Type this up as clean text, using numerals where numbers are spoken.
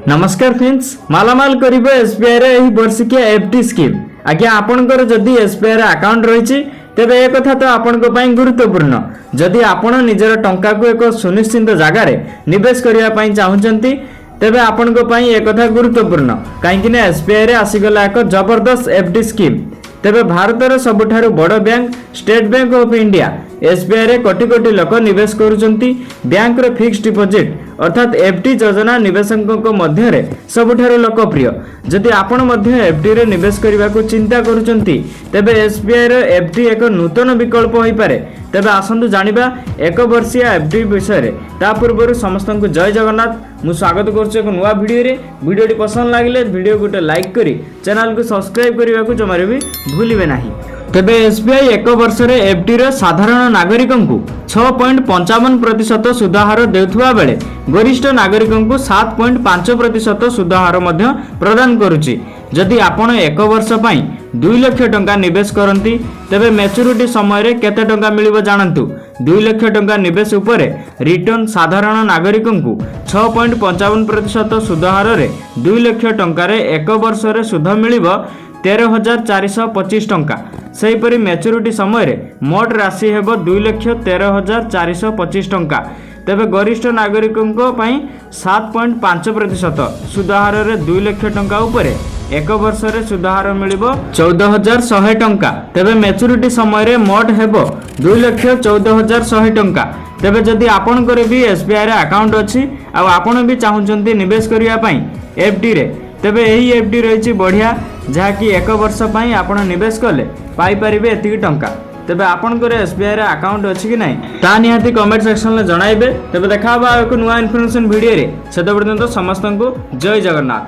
ନମସ୍କାର ଫ୍ରେଣ୍ଡସ୍, ମାଲାମାଲ କରିବ ଏସବିଆଇ ର ଏହି ବର୍ଷିକିଆ ଏଫଡି ସ୍କିମ୍। ଆଜ୍ଞା, ଆପଣଙ୍କର ଯଦି ଏସବିଆଇ ର ଆକାଉଣ୍ଟ ରହିଛି, ତେବେ ଏ କଥା ତ ଆପଣଙ୍କ ପାଇଁ ଗୁରୁତ୍ୱପୂର୍ଣ୍ଣ। ଯଦି ଆପଣ ନିଜର ଟଙ୍କାକୁ ଏକ ସୁନିଶ୍ଚିତ ଜାଗାରେ ନିବେଶ କରିବା ପାଇଁ ଚାହୁଁଛନ୍ତି, ତେବେ ଆପଣଙ୍କ ପାଇଁ ଏ କଥା ଗୁରୁତ୍ୱପୂର୍ଣ୍ଣ। କାହିଁକି ନା ଏସବିଆଇ ରେ ଆସିଗଲା ଏକ ଜବରଦସ୍ତ ଏଫଡି ସ୍କିମ୍। ତେବେ ଭାରତର ସବୁଠାରୁ ବଡ଼ bank state bank of India, SBI ରେ କୋଟି କୋଟି ଲୋକ ନିବେଶ କରୁଛନ୍ତି। ବ୍ୟାଙ୍କର ଫିକ୍ସଡ ଡିପୋଜିଟ୍ ଅର୍ଥାତ୍ ଏଫଡି ଯୋଜନା ନିବେଶକଙ୍କ ମଧ୍ୟରେ ସବୁଠାରୁ ଲୋକପ୍ରିୟ। ଯଦି ଆପଣ ମଧ୍ୟ ଏଫଡି ରେ ନିବେଶ କରିବାକୁ ଚିନ୍ତା କରୁଛନ୍ତି, ତେବେ ଏସବିଆଇ ର ଏଫଡି ଏକ ନୂତନ ବିକଳ୍ପ ହୋଇପାରେ। ତେବେ ଆସନ୍ତୁ ଜାଣିବା ଏକ ବର୍ଷିଆ ଏଫଡି ବିଷୟରେ। ତା ପୂର୍ବରୁ ସମସ୍ତଙ୍କୁ ଜୟ ଜଗନ୍ନାଥ। ମୁଁ ସ୍ୱାଗତ କରୁଛି ଏକ ନୂଆ ଭିଡ଼ିଓରେ। ଭିଡ଼ିଓଟି ପସନ୍ଦ ଲାଗିଲେ ଭିଡ଼ିଓ ଗୋଟେ ଲାଇକ୍ କରି ଚ୍ୟାନେଲକୁ ସବସ୍କ୍ରାଇବ୍ କରିବାକୁ ଜମାରୁ ବି ଭୁଲିବେ ନାହିଁ। ତେବେ ଏସବିଆଇ ଏକ ବର୍ଷରେ ଏଫଡିର ସାଧାରଣ ନାଗରିକଙ୍କୁ 6.55% ସୁଧହାର ଦେଉଥିବା ବେଳେ ବରିଷ୍ଠ ନାଗରିକଙ୍କୁ 7.5% ସୁଧହାର ମଧ୍ୟ ପ୍ରଦାନ କରୁଛି। ଯଦି ଆପଣ ଏକ ବର୍ଷ ପାଇଁ 2 ଲକ୍ଷ ଟଙ୍କା ନିବେଶ କରନ୍ତି, ତେବେ ମ୍ୟାଚୁରିଟି ସମୟରେ କେତେ ଟଙ୍କା ମିଳିବ ଜାଣନ୍ତୁ। 2 ଲକ୍ଷ ଟଙ୍କା ନିବେଶ ଉପରେ ରିଟର୍ଣ୍ଣ ସାଧାରଣ ନାଗରିକଙ୍କୁ 6.55% ସୁଧହାରରେ 2 ଲକ୍ଷ ଟଙ୍କାରେ ଏକ ବର୍ଷରେ ସୁଧ ମିଳିବ 13,425 ଟଙ୍କା। ସେହିପରି ମ୍ୟାଚୁରିଟି ସମୟରେ ମୋଟ ରାଶି ହେବ 2,13,425 ଟଙ୍କା। ତେବେ ବରିଷ୍ଠ ନାଗରିକଙ୍କ ପାଇଁ 7.5% ସୁଧହାରରେ 2 ଲକ୍ଷ ଟଙ୍କା ଉପରେ ଏକ ବର୍ଷରେ ସୁଧହାର ମିଳିବ 14,100 ଟଙ୍କା। ତେବେ ମ୍ୟାଚୁରିଟି ସମୟରେ ମୋଟ ହେବ 2,14,100 ଟଙ୍କା। ତେବେ ଯଦି ଆପଣଙ୍କର ବି ଏସବିଆଇର ଆକାଉଣ୍ଟ ଅଛି ଆଉ ଆପଣ ବି ଚାହୁଁଛନ୍ତି ନିବେଶ କରିବା ପାଇଁ ଏଫଡିରେ, ତେବେ ଏହି ଏଫଡି ରହିଛି ବଢ଼ିଆ, ଯାହାକି ଏକ ବର୍ଷ ପାଇଁ ଆପଣ ନିବେଶ କଲେ ପାଇପାରିବେ ଏତିକି ଟଙ୍କା। ତେବେ ଆପଣଙ୍କର ଏସବିଆଇର ଆକାଉଣ୍ଟ ଅଛି କି ନାହିଁ, ତାହା ନିହାତି କମେଣ୍ଟ ସେକ୍ସନରେ ଜଣାଇବେ। ତେବେ ଦେଖା ହେବ ଆଉ ଏକ ନୂଆ ଇନଫର୍ମେସନ୍ ଭିଡ଼ିଓରେ। ସେତେ ପର୍ଯ୍ୟନ୍ତ ସମସ୍ତଙ୍କୁ ଜୟ ଜଗନ୍ନାଥ।